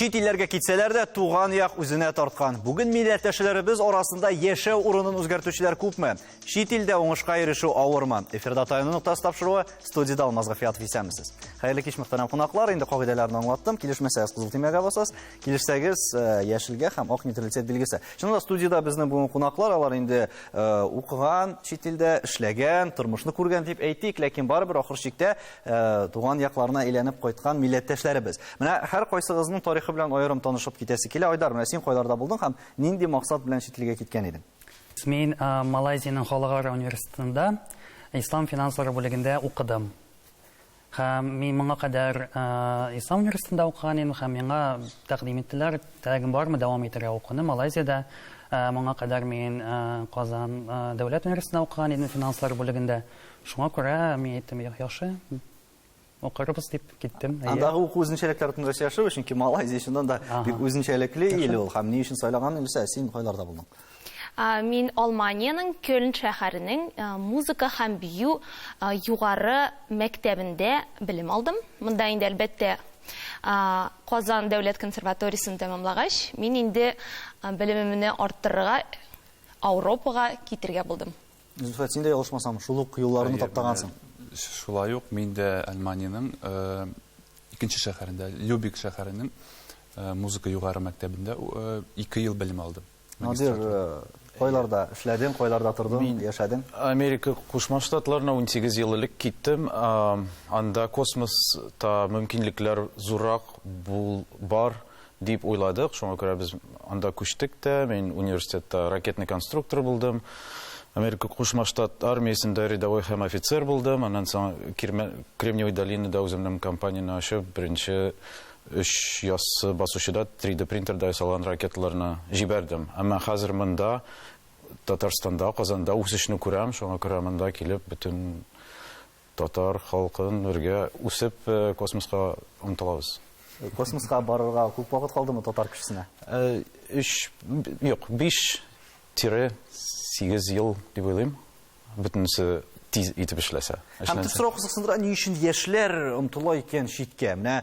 Чит илләргә китсәләр дә, туган як үзенә тарткан. Бүген милләттәшләребез арасында яшәү урынын үзгәртүчеләр күпме? Чит илдә уңышка ирешү авырмы? Эфирда Таяну ноктасы тапшыруы, студиядә Алмаз Гафиятов исәнмесез. Хәерле кич, мөхтәрәм кунаклар. Инде кагыйдәләрне аңлаттым. Килешмәсәгез, кызыл төймәгә басасыз. Килешсәгез, э, яшелгә һәм ак нейтралитет билгесе. Чыннан да студиядә безнең бүген кунаклар, алар инде э, укыган, чит илдә эшләгән, тормышны күргән дип әйтик, ләкин барыбер ахыр чиктә Э, туган якларына әйләнеп кайткан милләттәшләребез. Менә һәр кайсыгызның тарихы белән аерым танышып китәсе килә. Айдар, менә син кайларда булдың һәм нинди максат белән чит илгә киткән идең? Мин э, Малайзиянең халыкара университетында ислам финанслары бүлегендә укыдым. Һәм мин моңа кадәр э, ислам университетында укыган идем һәм миңа тәкъдим иттеләр, теләгем бармы дәвам итәргә укуны Малайзиядә. Моңа кадәр мин Казан дәүләт университетында укыган идем финанслар бүлегендә. Шуңа күрә мин әйттем, яхшы, укырбыз дип киттем. Андагы уку үзенчәлекләре турында сөйләшербез, чөнки Малайзия чыннан да бик үзенчәлекле ил ул. Һәм ни өчен сайлаган Илсә, син кайларда булдың? Мин Алманиянең Кёльн шәһәренең музыка һәм бию югары мәктәбендә белем алдым. Монда инде, әлбәттә, Казан дәүләт консерваториясен тәмамлагач, мин инде белемемне арттырырга Ауропага китергә булдым. Зөлфәт, син дә ялгышмасам, шул ук юлларны таптагансың. Шулай ук мин дә Алманиянең икенче шәһәрендә, Любек шәһәренең музыка югары мәктәбендә 2 ел белем алдым. Надир, кайларда эшләдең, кайларда тордың, яшәдең? Америка Кушма Штатларына 18 ел элек киттем. Анда космоста мөмкинлекләр зуррак бар дип уйладык, шуңа күрә без анда күчтек тә, мин университетта ракетный конструктор булдым. Америка Кушма Штат армиясендә рядовой һәм офицер булдым. Аннан соң Кремниевый долинада үземнең компанияне ачып, беренче өч яссы басучыда 3D принтерда ясалган ракеталарны җибәрдем. Әмма хәзер монда, Татарстанда, Казанда үсешне күрәм, шуңа күрә монда килеп бөтен Татар халкын бергә үсеп космоска омтылабыз. Космоска барырга күп вакыт калдымы татар кешесенә? Өч, юк, 5-8 ел дип уйлыйм. Бөтенесе тиз итеп эшләсә. Һәм төп сорау кызыксындыра, ни өчен яшьләр омтыла икән читкә? Менә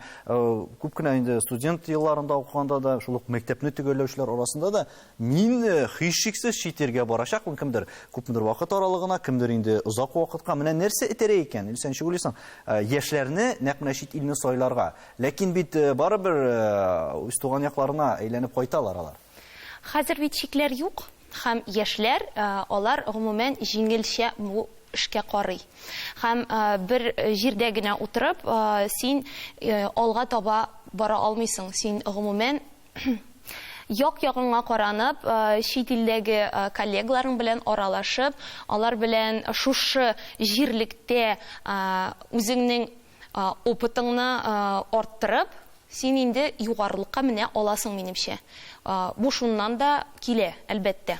күп кенә инде студент елларында укыганда да, шул ук мәктәпне төгәлләүчеләр арасында да Мин һичшиксез чит илгә барачакмын, кемдер күпмедер вакыт аралыгына, кемдер инде озак вакытка. Менә нәрсә этәрә икән, Илсә, ничек уйлыйсың, яшьләрне нәкъ менә чит илне сайларга? Ләкин бит барыбер үз туган якларына әйләнеп кайталар алар. Хәзер бит чикләр юк һәм яшьләр, алар гомумән җиңелчә бу эшкә карый. Һәм бер җирдә генә утырып, син алга таба бара алмыйсың, син гомумән Як-ягыңа каранып, чит илдәге коллегаларың белән аралашып, алар белән шушы җирлектә үзеңнең опытыңны арттырып, син инде югарылыкка менә аласың, минемчә. Бу шуннан да килә, әлбәттә.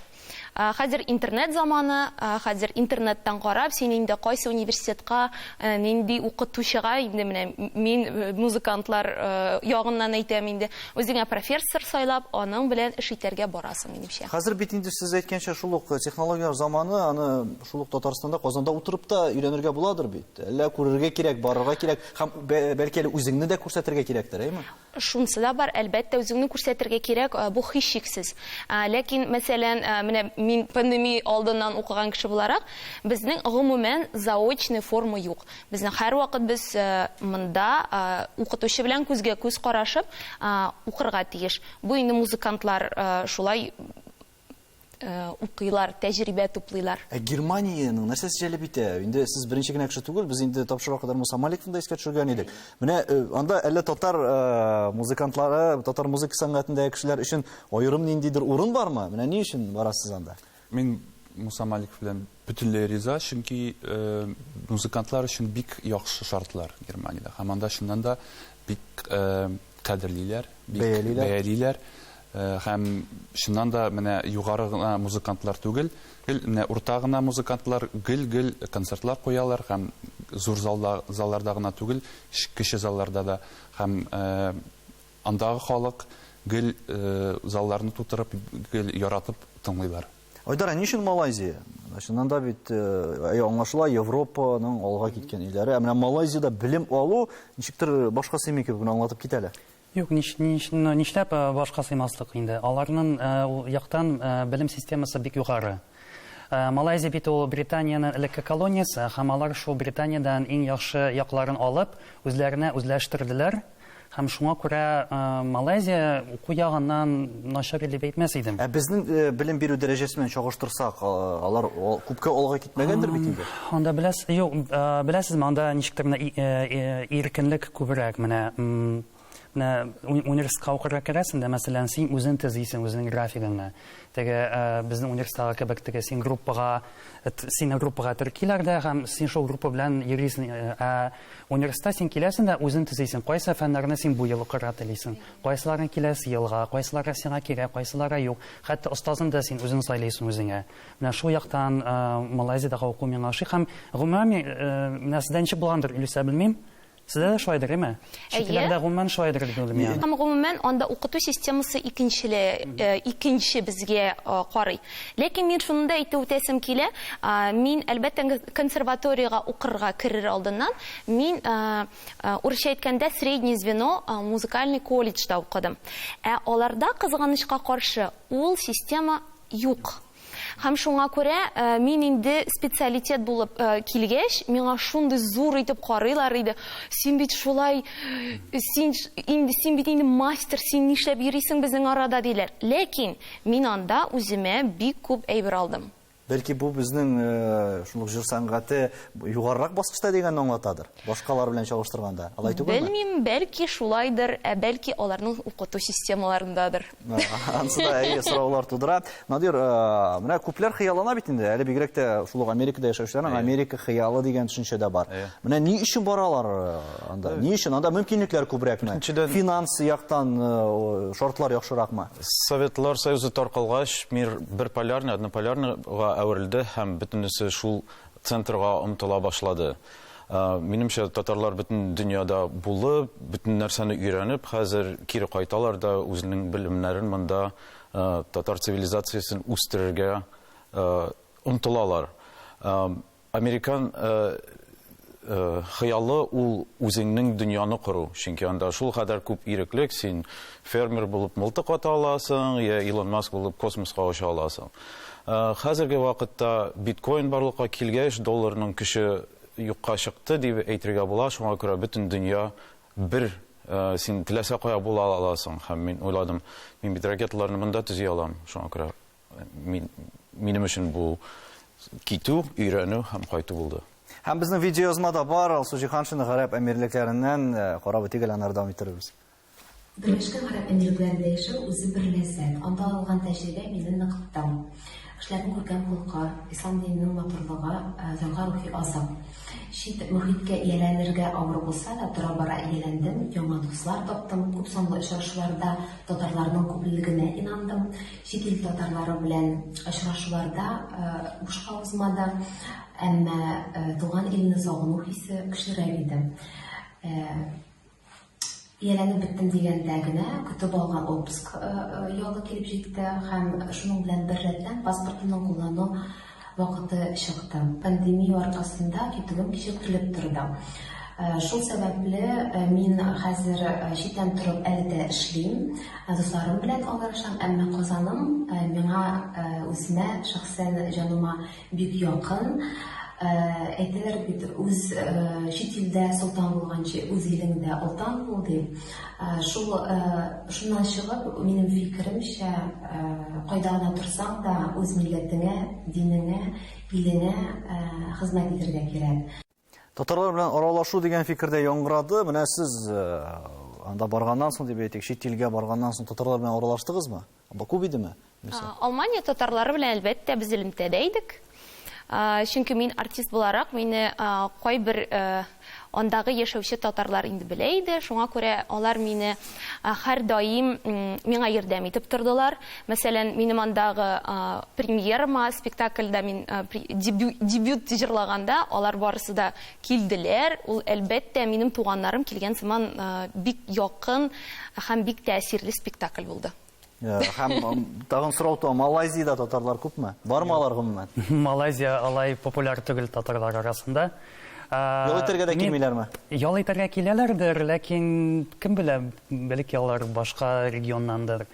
Хәзер интернет заманы, хәзер интернеттан карап, син инде кайсы университетка, нинди укытучыга, инде менә мин музыкантлар ягыннан әйтәм инде, үзеңә профессор сайлап, аның белән эш итәргә барасың, минемчә. Хәзер бит инде сез әйткәнчә, шул ук технологияләр заманы, аны шул ук Татарстанда, Казанда утырып та өйрәнергә буладыр бит. Әллә күрергә кирәк, барырга кирәк һәм бәлки әле үзеңне дә күрсәтергә кирәктер, әйеме? Шунысы да бар, әлбәттә, үзеңне күрсәтергә кирәк, бу һичшиксез. Ләкин, мәсәлән, менә мин пандемия алдыннан укыган кеше буларак, безнең гомумән заочный форма юк. Безнең һәрвакыт без монда укытучы белән күзгә-күз карашып укырга тиеш. Бу инде музыкантлар шулай укыйлар, тәҗрибә туплыйлар. Ә Германиянең нәрсәсе җәлеп итә? Инде сез беренче генә кеше түгел, без инде тапшыруга кадәр Муса Маликовны да искә төшергән идек. Менә анда әллә татар музыкантлары, татар музыка сәнгатендәге кешеләр өчен аерым ниндидер урын бармы? Менә ни өчен барасыз анда? Мин Муса Маликов белән бөтенләй риза, чөнки музыкантлар өчен бик яхшы шартлар Германиядә. Һәм анда чыннан да бик кадерлиләр, бик бәялиләр. Һәм чыннан да менә югары гына музыкантлар түгел, гел менә урта гына музыкантлар гел-гел концертлар куялар һәм зур залда, залларда гына түгел, кече залларда да һәм андагы халык гел залларны тутырып, гел яратып тыңлыйлар. Айдар, ә ни өчен Малайзия? Чыннан да бит, әй, аңлашыла, Европаның алга киткән илләре. Ә менә Малайзиядә белем алу ничектер башка сыймый кебек, менә аңлатып кит әле. Юк, нишләп башка сыймаслык инде. Аларның ул яктан белем системасы бик югары. Малайзия бит ул Британиянең элекке колониясе, һәм алар шул Британиядән иң яхшы якларын алып, үзләренә үзләштерделәр. Һәм шуңа күрә Малайзия уку ягыннан начар ил дип әйтмәс идем. Ә безнең белем бирү дәрәҗәсе белән чагыштырсак, алар күпкә алга китмәгәндер бит инде? Анда беләс, юк, беләсезме, анда ничектер менә иркенлек күбрәк менә. Менә университетка укырга керәсең дә, мәсәлән, син үзең төзисең үзеңнең графигыңны. Теге безнең университеттагы кебек теге син группага, сине группага теркиләр дә һәм син шул группа белән йөрисең. Ә университетта син киләсең дә үзең төзисең. Кайсы фәннәрне син бу ел укырга телисең, кайсыларын киләсе елга, кайсылары сиңа кирәк, кайсылары юк. Хәтта остазын да син үзең сайлыйсың үзеңә. Менә шул яктан Малайзиядәге уку миңа ошый һәм гомумән менә сездә ничек булгандыр, Илүсә, белмим. Сездә дә шулайдыр, әйме? Чит илләрдә гомумән шулайдыр дип уйлыйм мин. Һәм гомумән анда укыту системасы икенчеле, икенче безгә карый. Ләкин мин шуны да әйтеп үтәсем килә, мин, әлбәттә, консерваториягә укырга керер алдыннан, мин, урысча әйткәндә, среднее звено музыкальный колледжда укыдым. Ә аларда, кызганычка каршы, ул система юк. Һәм шуңа күрә мин инде специалитет булып килгәч, миңа шундый зур итеп карыйлар иде. Син бит шулай, син инде син бит инде мастер, син нишләп йөрисең безнең арада диләр. Ләкин мин анда үземә бик күп әйбер алдым. Бәлки бу безнең шул ук җыр сәнгате югарырак баскычта дигәнне аңлатадыр, башкалар белән чагыштырганда. Алай түгелме? Белмим, бәлки шулайдыр, ә бәлки аларның укыту системаларындадыр. Ансы да әйе сораулар тудыра. Надир, менә күпләр хыяллана бит инде, әле бигрәк тә шул ук Америкада яшәүчеләрнең Америка хыялы дигән төшенчә дә бар. Менә ни өчен баралар анда? Ни өчен? Анда мөмкинлекләр күбрәкме? Финанс яктан шартлар яхшыракмы? Советлар Союзы таркалгач, мир бер полярный, однополярныйга әверелде һәм бөтенесе шул центрга омтыла башлады. Минемчә, татарлар бөтен дөньяда булып, бөтен нәрсәне өйрәнеп, хәзер кире кайталар да үзенең белемнәрен монда татар цивилизациясен үстерергә омтылалар. Американ хыялы ул үзеңнең дөньяны кору, чөнки анда шул кадәр күп иреклек, син фермер булып мылтык ата аласың, я Илон Маск булып космоска оча аласың. Хәзерге вакытта биткоин барлыкка килгәч, долларның көче юкка чыкты дип әйтергә була, шуңа күрә бөтен дөнья бер, син теләсә кая була аласың. Һәм мин уйладым, мин бит ракеталарны монда төзи алам, шуңа күрә минем өчен бу китү, өйрәнү һәм кайту булды. Һәм безнең видеоязма да бар, Алсу Җиһаншина Гарәп Әмирлекләреннән карап үтик әле, аннары дәвам иттерербез. Берләшкән Гарәп Әмирлекләрендә яшәү үзе бер ләззәт. Анда алган тәҗрибә мине ныгытты. Кешеләрнең күркәм холкы, ислам диненең матурлыгы, җанга рухи азык. Чит мохиткә ияләнергә авыр булса да, тора-бара ияләндем, яңа дуслар таптым, күп санлы очрашуларда татарларның күплелегенә инандым. Чит ил татарлары белән очрашуларда бушка узмады, әмма туган илне сагыну хисе көчлерәк иде. Ияләнеп беттем дигәндә генә көтеп алган отпуск ялы килеп җитте һәм шуның белән беррәттән паспортымның куллану вакыты чыкты. Пандемия аркасында китүем кичектерелеп торды. Шул сәбәпле мин хәзер читтән торып әле дә эшлим, дусларым белән аралашам, әмма Казаным миңа үземә шәхсән җаныма Бик якын. Әйтәләр бит, үз чит илдә солтан булганчы, үз илеңдә олтан бул дип. Шул шуннан чыгып, минем фикеремчә, кайда гына торсаң да, үз милләтеңә, динеңә, илеңә хезмәт итәргә кирәк. Татарлар белән аралашу дигән фикер дә яңгырады. Менә сез анда барганнан соң дип әйтик, чит илгә барганнан соң татарлар белән аралаштыгызмы? Анда күп идеме? Алмания татарлары белән әлбәттә без элемтәдә идек. Чөнки мин артист буларак, мине кайбер андагы яшәүче татарлар инде белә иде. Шуңа күрә алар мине һәрдаим миңа ярдәм итеп тордылар. Мәсәлән, минем андагы премьерама, спектакльдә мин дебют җырлаганда, алар барысы да килделәр. Ул, әлбәттә, минем туганнарым килгән сыман бик якын һәм бик тәэсирле спектакль булды. Һәм тагын сорау туа, Малайзиядә татарлар күпме? Бармы алар гомумән? Малайзия алай популяр түгел татарлар арасында. Ял итәргә дә килмиләрме? Ял итәргә киләләрдер, ләкин кем белә, бәлки алар башка регионнандыр.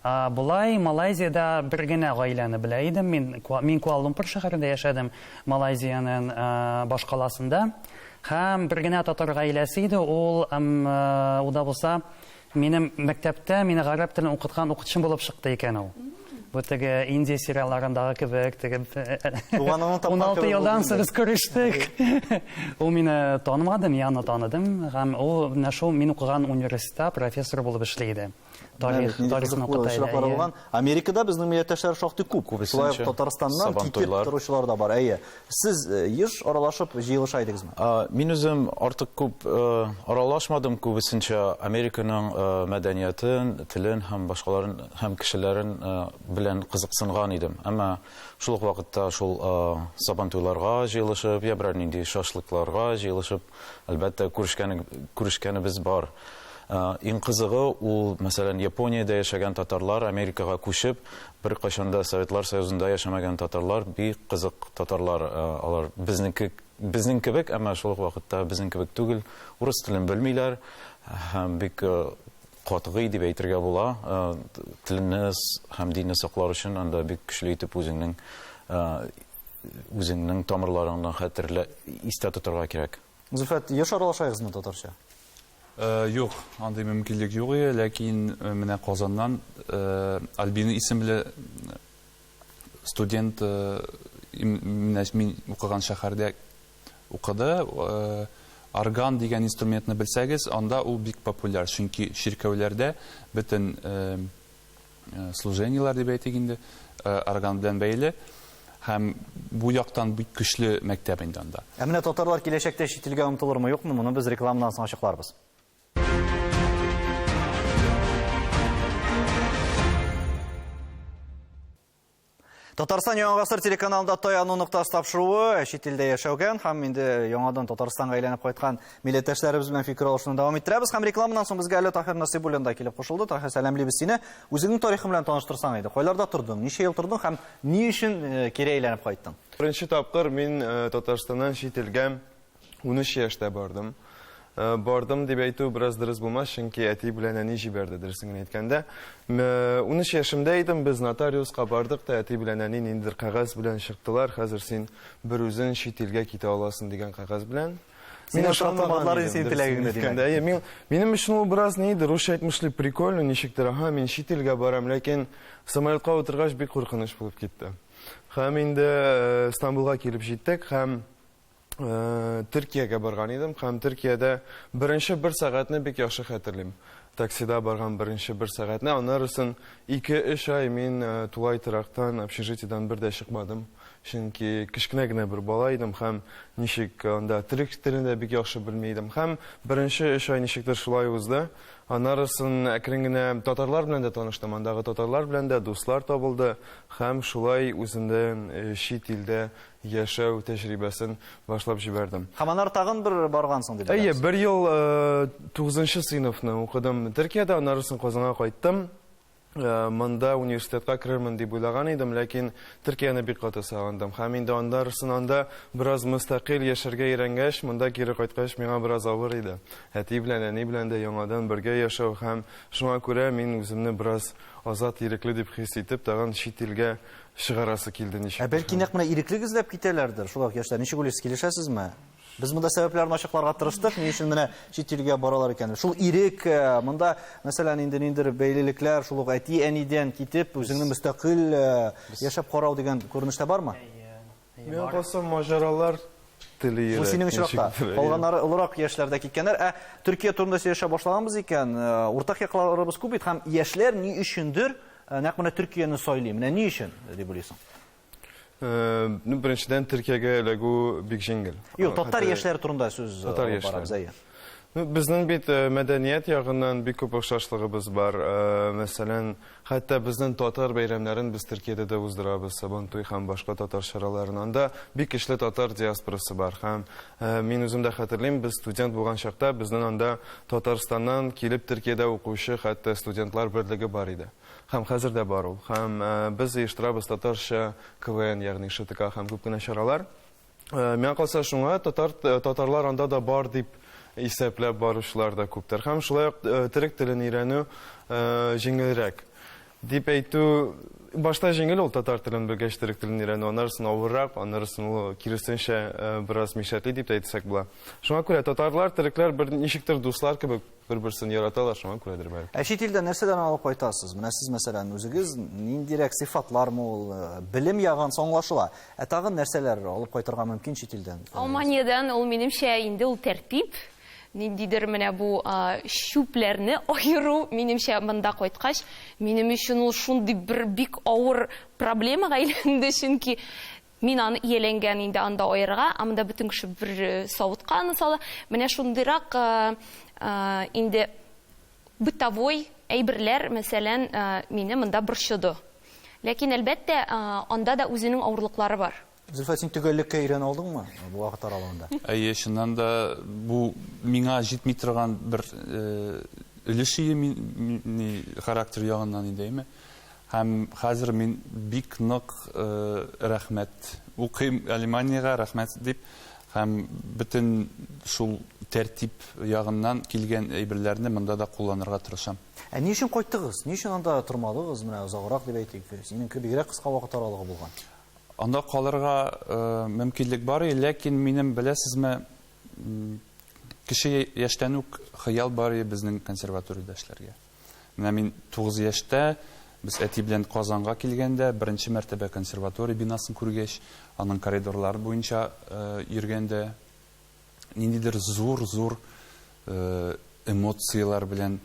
Болай Малайзиядә бер генә гаиләне белә идем мин. Мин Куала-Лумпур шәһәрендә яшәдем, Малайзиянең башкаласында. Һәм бер генә татар гаиләсе иде, ул, ул да булса, Минем мәктәптә мине гарәп телен укыткан укытучым булып чыкты икән ул. Бу теге Индия сериалларындагы кебек, теге Туганыңны тапкан 16 кебек елдан булды соң без күрештек. Ул мине танымады, мин аны таныдым һәм ул менә шул мин укыган университетта профессор булып эшли иде. Тарих, тарихны укыта иде. Очраклар булган. Америкада безнең милләттәшләр шактый күп. Шулай ук Татарстаннан китеп торучылар да бар. Әйе. Сез еш аралашып җыелыша идегезме? Мин үзем артык күп аралашмадым, күбесенчә Американың мәдәниятен, телен һәм башкаларын һәм кешеләрен белән кызыксынган идем. Әмма шул ук вакытта шул Сабантуйларга җыелышып, я берәр нинди шашлыкларга җыелышып, әлбәттә, күрешкәнебез бар. Иң кызыгы ул, мәсәлән, Япониядә яшәгән татарлар Америкага күчеп, беркайчан да Советлар Союзында яшәмәгән татарлар, бик кызык татарлар алар. Безнеке, безнең кебек, әмма шул ук вакытта безнең кебек түгел. Урыс телен белмиләр һәм бик катгый дип әйтергә була. Телне һәм динне саклар өчен анда бик көчле итеп үзеңнең үзеңнең тамырларыңны хәтерлә, истә тотарга кирәк. Зөлфәт, еш аралашагызмы татарча? Юк, андый мөмкинлек юк иде, ләкин менә Казаннан Альбина исемле студент менә мин укыган шәһәрдә укыды. Орган дигән инструментны белсәгез, анда ул бик популяр, чөнки чиркәүләрдә бөтен служениеләр дип әйтик инде, орган белән бәйле. Һәм бу яктан бик көчле мәктәп инде анда. Ә менә татарлар киләчәктә чит илгә омтылырмы, юкмы, моны без рекламадан соң ачыкларбыз. Татарстан Яңа гасыр телеканалында Таяну ноктасы тапшыруы чит илдә яшәүгән һәм инде яңадан Татарстанга әйләнеп кайткан милләттәшләребез белән фикер алышуны дәвам иттерәбез. Һәм рекламадан соң безгә әле Таһир Насыйбуллин да килеп кушылды. Таһир, сәламлибез сине. Үзеңнең тарихың белән таныштырсаң иде. Кайларда тордың, ничә ел тордың һәм ни өчен э, кире әйләнеп кайттың? Беренче тапкыр мин э, Татарстаннан чит илгә 13 яшьтә бардым. Э, бардым дип әйтү бераз дөрес булмас, чөнки әти белән әни җибәрде, дөресен генә әйткәндә. 13 яшемдә идем, без нотариуска бардык та, әти белән әни ниндидер кәгазь белән чыктылар, хәзер син бер үзен чит илгә китә аласың дигән кәгазь белән. Мин ышанмадым синең теләгеңне, димәк. Әйе, мин, минем өчен ул бераз ни иде, русча әйтмешли прикольно, ничектер, аһа, мин чит илгә барам, ләкин самолетка утыргач бик куркыныч булып китте. Һәм инде э, Стамбулга килеп җиттек һәм Э, Төркиягә барган идем һәм Төркиядә беренче бер сәгатьне бик яхшы хәтерлим. Таксида барган беренче бер сәгатьне, аннарысын 2-3 ай мин э, тулай торактан, общежитиедән бер дә чыкмадым. Чөнки кечкенә генә бер бала идем һәм ничек анда төрек телен дә бик яхшы белми идем. Һәм беренче 3 ай ничектер шулай узды. Аннарысын әкрен генә татарлар белән дә таныштым. Андагы татарлар белән дә дуслар табылды һәм шулай үземдә э, чит илдә яшәү тәҗрибәсен башлап җибәрдем. Һәм аннары тагын бер баргансың дип Әйе, бер ел 9 сыйныфны укыдым Төркиядә, аннары соң Казанга кайттым. Монда университетка керермен дип уйлаган идем, ләкин Төркияне бик каты сагындым. Һәм инде аннарысын анда бераз мөстәкыйль яшәргә өйрәнгәч, монда кире кайткач, миңа бераз авыр иде. Әти белән, әни белән дә яңадан бергә яшәү һәм шуңа күрә мин үземне бераз азат, ирекле дип хис итеп, тагын чит илгә чыгарасы килде ничек. Ә бәлки нәкъ менә иреклек эзләп китәләрдер шул ук яшьләр. Ничек уйлыйсыз, килешәсезме? Без монда сәбәпләрен ачыкларга тырыштык, ни өчен менә чит илгә баралар икән. Шул ирек, э, монда, мәсәлән, инде ниндидер бәйлелекләр, шул ук әти-әнидән китеп, үзеңне мөстәкыйль э, яшәп карау дигән күренеш тә бармы? Миңа калса, маҗаралар тели Бу синең очракта. Калганнары олырак яшьләрдә киткәннәр. Ә Төркия турында сөйләшә башлаганбыз икән, э, уртак якларыбыз күп бит һәм яшьләр ни өчендер э, нәкъ менә Төркияне сайлый. Менә ни өчен дип уйлыйсың? Э, ну, беренчедән, Төркиягә эләгү бик җиңел. Юк, татар яшьләре турында сүз татар яшьләре. Ну, безнең бит мәдәният ягыннан бик күп охшашлыгыбыз бар. Мәсәлән, хәтта безнең татар бәйрәмнәрен без Төркиядә дә уздырабыз, Сабантуй һәм башка татар чараларын. Анда бик көчле татар диаспорасы бар. Һәм мин үзем дә хәтерлим, без студент булган чакта безнең анда Татарстаннан килеп Төркиядә укучы хәтта студентлар берлеге бар иде. Һәм хәзер дә бар ул. Һәм без оештырабыз татарча КВН, ягъни ШТК һәм күп кенә чаралар. Миңа калса шуңа татар татарлар анда да бар дип исәпләп баручылар да күптер. Һәм шулай ук төрек телен өйрәнү җиңелрәк дип әйтү башта җиңел ул татар телен белгәч төрек телен өйрәнү, аннары авыррак, аннары ул киресенчә бераз мишәтли дип тә әйтсәк була. Шуңа күрә татарлар, төрекләр бер ничектер дуслар кебек бер-берсен яраталар, шуңа күрәдер бәлки. Ә чит илдә нәрсәдән алып кайтасыз? Менә сез, мәсәлән, үзегез ниндирәк сыйфатлармы ул, белем ягын аңлашыла. Ә тагын нәрсәләр алып кайтырга мөмкин чит илдән? Алманиядән ул, минемчә, инде ул тәртип, ниндидер менә бу чүпләрне аеру, минемчә, монда кайткач, минем өчен ул шундый бер бик авыр проблемага әйләнде, чөнки Мин аны ияләнгән инде анда аерырга, ә монда бөтен кеше бер савытка аны сала. Менә шундыйрак инде бытовой әйберләр, мәсәлән, мине монда борчыды. Ләкин, әлбәттә, анда да үзенең авырлыклары бар. Зөлфәт, син төгәллеккә өйрәнә алдыңмы бу вакыт аралыгында? Әйе, чыннан да бу миңа җитми торган бер өлеш ие характер ягыннан инде, әйме? Һәм хәзер мин бик нык рәхмәт укыйм Алеманиягә, рәхмәт дип, һәм бөтен шул тәртип ягыннан килгән әйберләрне монда да кулланырга тырышам. Ә ни өчен кайттыгыз? Ни өчен анда тормадыгыз, менә озаграк дип әйтик? Синеңке бигрәк кыска вакыт аралыгы булган. Анда калырга мөмкинлек бар иде, ләкин минем, беләсезме, кече яшьтән үк хыял бар иде безнең консерваториядә эшләргә. Менә мин 9 яшьтә, без әти белән Казанга килгәндә, беренче мәртәбә консерватория бинасын күргәч, аның коридорлары буенча йөргәндә, ниндидер зур-зур эмоцияләр белән,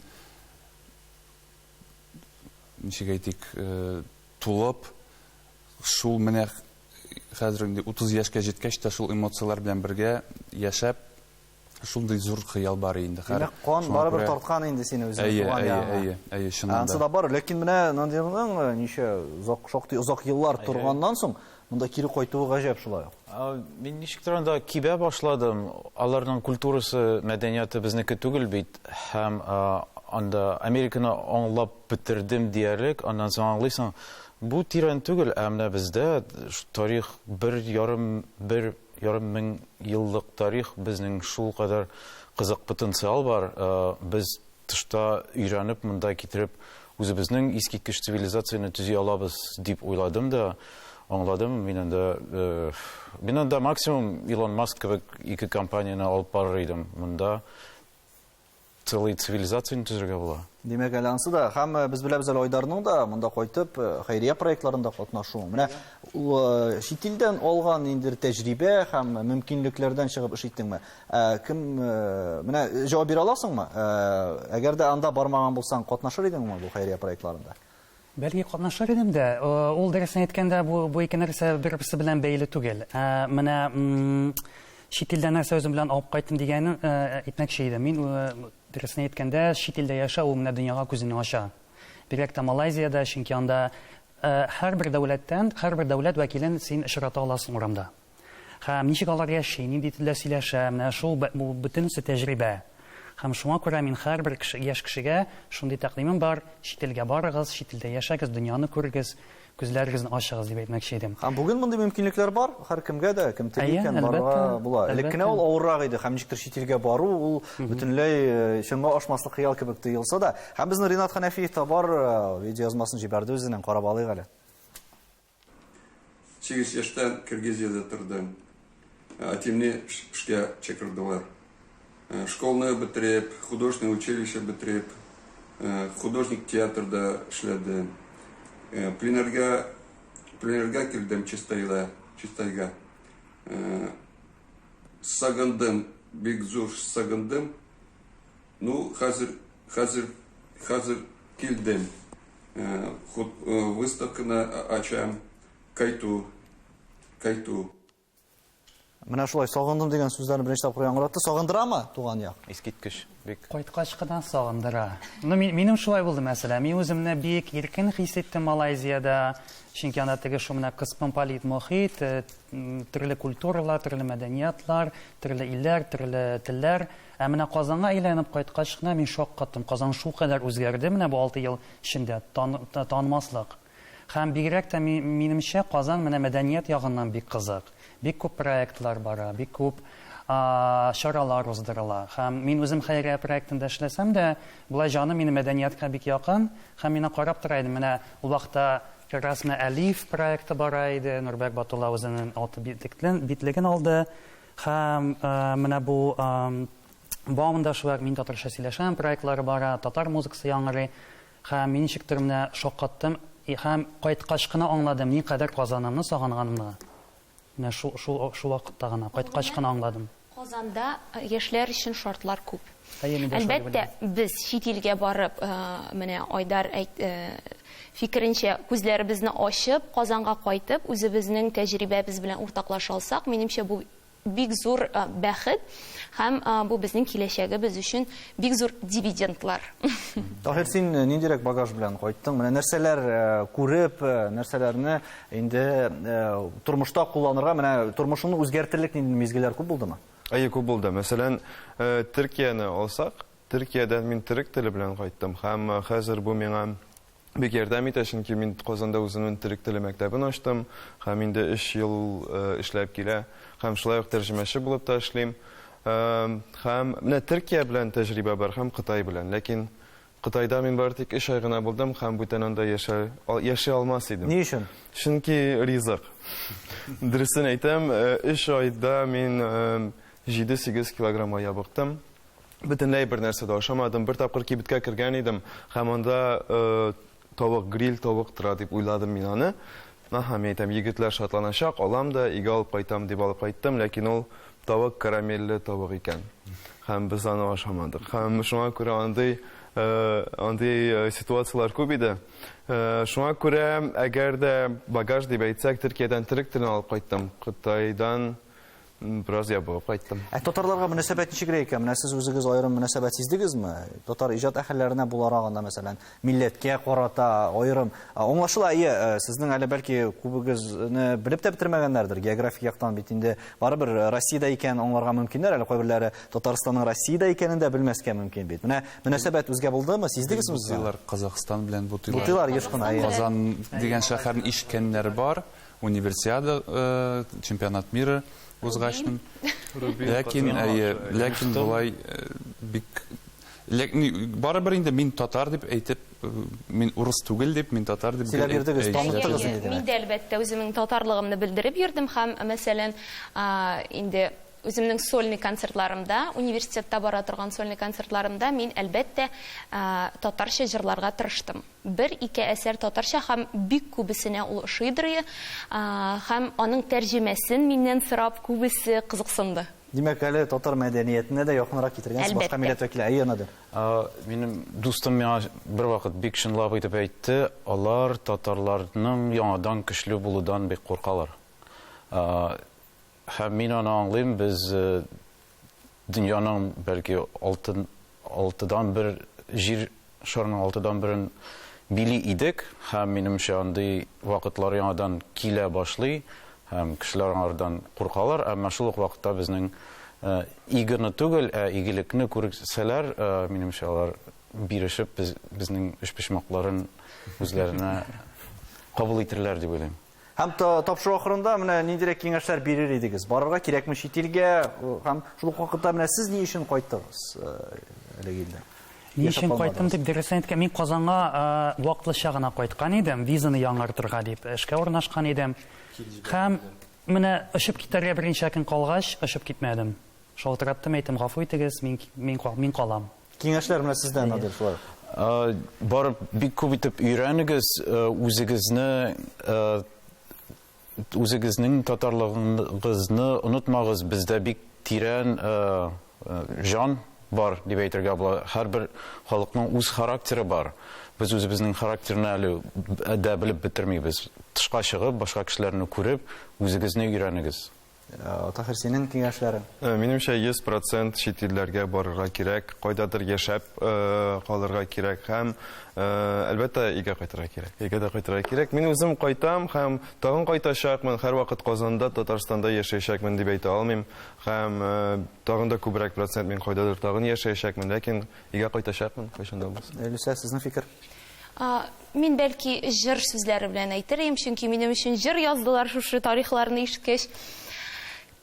ничек әйтик, тулып, шул менә хәзер инде 30 яшькә җиткәч тә шул эмоцияләр белән бергә яшәп, Шундый зур хыял бар инде хәр. Димәк, кан барыбер тарткан инде сине үзеңнең туган ягыңа. Әйе, әйе, әйе, чыннан да. Ансы да бар, ләкин менә Надирның ничә озак, шактый озак еллар торганнан соң, монда кире кайтуы гаҗәп шулай ук. Мин ничектер анда кибә башладым. Аларның культурасы, мәдәнияте безнеке түгел бит. Һәм анда Американы аңлап бетердем диярлек. Аннан соң аңлыйсың, бу тирән түгел, ә менә бездә тарих бер ярым, бер Ярым мең еллык тарих, безнең шулкадәр кызык потенциал бар. Без тышта өйрәнеп, монда китереп, үзебезнең искиткеч цивилизацияне төзи алабыз дип уйладым да, аңладым. Мин анда, мин анда максимум Илон Маск кебек ике компанияне алып барыр идем. Монда Целый цивилизацияне төзергә була. Димәк, әле ансы да. Һәм без беләбез әле Айдарның да монда кайтып хәйрия проектларында катнашуын. Менә ул чит илдән алган ниндидер тәҗрибә һәм мөмкинлекләрдән чыгып эш иттеңме? Кем менә җавап бирә аласыңмы? Әгәр дә анда бармаган булсаң, катнашыр идеңме бу хәйрия проектларында? Бәлки катнашыр идем дә. Ул дөресен әйткәндә, бу, бу ике нәрсә бер-берсе белән бәйле түгел. Ә, менә чит илдә нәрсә үзем белән алып кайттым дигәнен әйтмәкче идем. Мин дөресен әйткәндә, чит илдә яшәү ул менә дөньяга күзеңне ача. Бигрәк тә Малайзиядә, чөнки анда һәрбер дәүләттән, һәрбер дәүләт вәкилен син очрата аласың урамда. Һәм ничек алар яши, нинди телдә сөйләшә, менә шул бу бөтенесе тәҗрибә. Һәм шуңа күрә мин һәрбер кеше, яшь кешегә шундый тәкъдимем бар, чит илгә барыгыз, чит илдә яшәгез, дөньяны күрегез, күзләрегезне ачыгыз, дип әйтмәкче идем. Һәм бүген мондый мөмкинлекләр бар, һәркемгә дә, кем тели Әйе, икән, барырга әлбәттә, була. Элек кенә әлбәттә. ул авыррак иде, һәм ничектер чит илгә бару ул бөтенләй чынга ашмаслык хыял кебек тоелса да. Һәм безнең Ринат Хәнәфиев та бар, видеоязмасын җибәрде үзенең, карап алыйк әле. 8 яшьтән Киргизиядә тордым. Әтимне эшкә чакырдылар. Школны бетереп, художественное училище бетереп, художник театрда эшләдем. Пленэрга, пленэрга килдем Чистайда, Чистайга. Сагындым, бик зур сагындым. Ну, хәзер, хәзер, хәзер килдем. Выставканы ачам, кайту, кайту. Менә шулай сагындым дигән сүзләрне беренче тапкыр яңгыратты. Сагындырамы туган як? Искиткеч, бик. Кайткач кына сагындыра. Ну, минем шулай булды, мәсәлән. Мин үземне бик иркен хис иттем Малайзиядә. Чөнки анда теге шул менә космополит мохит, төрле культуралар, төрле мәдәниятлар, төрле илләр, төрле телләр. Ә менә Казанга әйләнеп кайткач кына мин шаккаттым. Казан шулкадәр үзгәрде менә бу алты ел эчендә, танымаслык. Һәм бигрәк тә, минемчә, Казан менә мәдәният ягыннан бик кызык. Бик күп проектлар бара, бик күп чаралар уздырыла. Һәм мин үзем хәйрия проектында эшләсәм дә, болай җаным минем мәдәнияткә бик якын, һәм мин карап тора идем. Менә ул вакытта как раз менә Әлиф проекты бара иде, Нурбәк Батулла үзенең алты битлеген алды. Һәм менә бу Бауманда шулай ук Мин татарча сөйләшәм проектлары бара, татар музыкасы яңгырый. Һәм мин ничектер менә шаккаттым һәм кайткач кына аңладым, никадәр Казанымны сагынганымны. Менә шул шул шул вакытта гына, кайткач кына аңладым. Казанда яшьләр өчен шартлар күп. Әйе, мин дә шулай дип Әлбәттә, уйлыйм. без чит илгә барып, менә Айдар әйт фикеренчә, күзләребезне ачып, Казанга кайтып, үзебезнең тәҗрибәбез белән уртаклаша алсак, минемчә, бу бик зур бәхет һәм бу безнең киләчәгебез өчен бик зур дивидендлар. Таһир, син ниндирәк багаж белән кайттың? Менә нәрсәләр күреп, нәрсәләрне инде тормышта кулланырга, менә тормышыңны үзгәртерлек нинди мизгелләр күп булдымы? Әйе, күп булды. Мәсәлән, Төркияне алсак, Төркиядән мин төрек теле белән кайттым һәм хәзер бу миңа бик ярдәм итә, чөнки мин Казанда үземнең төрек теле мәктәбен ачтым һәм инде өч ел эшләп килә һәм шулай ук тәрҗемәче булып та эшлим. Һәм менә Төркия белән тәҗрибә бар һәм Кытай белән. Ләкин Кытайда мин бары тик өч ай гына булдым һәм бүтән анда яшә яши алмас идем. Ни өчен? Чөнки ризык. Дөресен әйтәм, өч айда мин 7-8 килограммга ябыктым. Бөтенләй бер нәрсә дә ашамадым. Бер тапкыр кибеткә кергән идем һәм анда тавык, гриль тавык тора дип уйладым мин аны. Аһа, мин әйтәм, егетләр шатланачак, алам да, өйгә алып кайтам дип алып кайттым, ләкин ул тавык карамельле тавык икән. Һәм без аны ашамадык. Һәм шуңа күрә андый андый ситуацияләр күп иде. Шуңа күрә, әгәр дә багаж дип әйтсәк, Төркиядән төрек телен алып кайттым. Кытайдан Бераз ябыгып кайттым. Ә татарларга мөнәсәбәт ничегрәк икән? Менә сез үзегез аерым мөнәсәбәт сиздегезме? Татар иҗат әһелләренә буларак анда, мәсәлән, милләткә карата аерым. Аңлашыла, әйе, сезнең әле бәлки күбегезне белеп тә бетермәгәннәрдер. Географик яктан бит инде барыбер Россиядә икәнен аңларга мөмкиннәр, әле кайберләре Татарстанның Россиядә икәнен дә белмәскә мөмкин бит. Менә мөнәсәбәт үзгә булдымы? Сиздегезме сез? Бутыйлар Казахстан белән бутыйлар. Бутыйлар еш кына, әйе. Казан дигән шәһәрне ишеткәннәре бар. Универсиада, чемпионат мира узгачтын. Ләкин, әйе, ләкин болай бик барыбер инде мин татар дип әйтеп, мин урыс түгел дип, мин татар дип сөйләп йөрдегез, таныттыгыз инде. Мин дә әлбәттә үземнең татарлыгымны белдереп йөрдем һәм, мәсәлән, инде үземнең сольный концертларымда, университетта бара торган сольный концертларымда мин әлбәттә татарча җырларга тырыштым. Бер-ике әсәр татарча һәм бик күбесенә ул ошыйдырые, һәм аның тәрҗемәсен миннән сорап күбесе кызыксынды. Димәк, әле татар мәдәниятенә дә якынрак китергәнсез башка милләт вәкиле. Әйе, Надир. Минем дустым миңа бервакыт бик чынлап итеп әйтте, алар татарларның яңадан көчле булудан бик куркалар. Һәм мин аны аңлыйм, без дөньяның бәлки алтын, алтыдан бер җир шарының алтыдан берен били идек, һәм минемчә андый вакытлар яңадан килә башлый, һәм кешеләр аңардан куркалар, әмма шул ук вакытта безнең игоны түгел, ә игелекне күрсәләр, минемчә алар бирешеп без, безнең өчпочмакларын үзләренә кабул итерләр дип уйлыйм. Һәм тапшыру ахырында менә ниндирәк киңәшләр бирер идегез? Барырга кирәкме чит илгә? Һәм шул ук вакытта менә сез ни өчен кайттыгыз әлеге илдән? Ни өчен кайттым дип дөресен әйткән, мин Казанга вакытлыча гына кайткан идем, визаны яңартырга дип эшкә урнашкан идем. Һәм менә очып китәргә берничә көн калгач, очып китмәдем. Шалтыраттым, әйттем, гафу итегез, мин мин мин калам. Киңәшләр менә сездән, Надир, шулай ук. Барып бик күп итеп өйрәнегез, үзегезне үзегезнең татарлыгыгызны онытмагыз, бездә бик тирән җан бар дип әйтергә була. Һәрбер халыкның үз характеры бар. Без үзебезнең характерны әле дә белеп бетермибез. Тышка чыгып, башка кешеләрне күреп, үзегезне өйрәнегез. Таһир, синең киңәшләрең? Минемчә, 100 процент чит илләргә барырга кирәк, кайдадыр яшәп калырга кирәк һәм, әлбәттә, өйгә кайтырга кирәк. Өйгә дә кайтырга кирәк. Мин үзем кайтам һәм тагын кайтачакмын, һәрвакыт Казанда, Татарстанда яшәячәкмен дип әйтә алмыйм. Һәм тагын да күбрәк процент мин кайдадыр тагын яшәячәкмен, ләкин өйгә кайтачакмын, кайчан да булса. Илүсә, сезнең фикер? Мин бәлки җыр сүзләре белән әйтер идем, чөнки минем өчен җыр яздылар шушы тарихларны ишеткәч.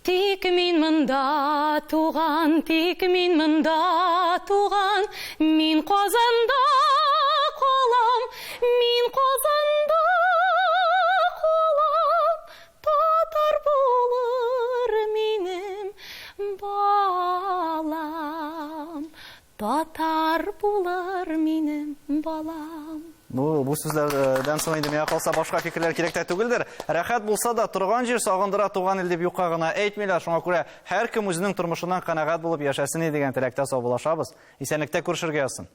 Тик мин монда туган, тик мин монда туган, мин Казанда калам, мин Казанда калам, татар булыр минем балам, Татар булыр минем балам. Ну, бу сүзләрдән соң инде миңа калса башка фикерләр кирәк тә түгелдер. Рәхәт булса да, торган җир сагындыра туган ил дип юкка гына әйтмиләр. Шуңа күрә һәркем үзенең тормышыннан канәгать булып яшәсен иде дигән теләктә саубуллашабыз. Исәнлектә күрешергә язсын.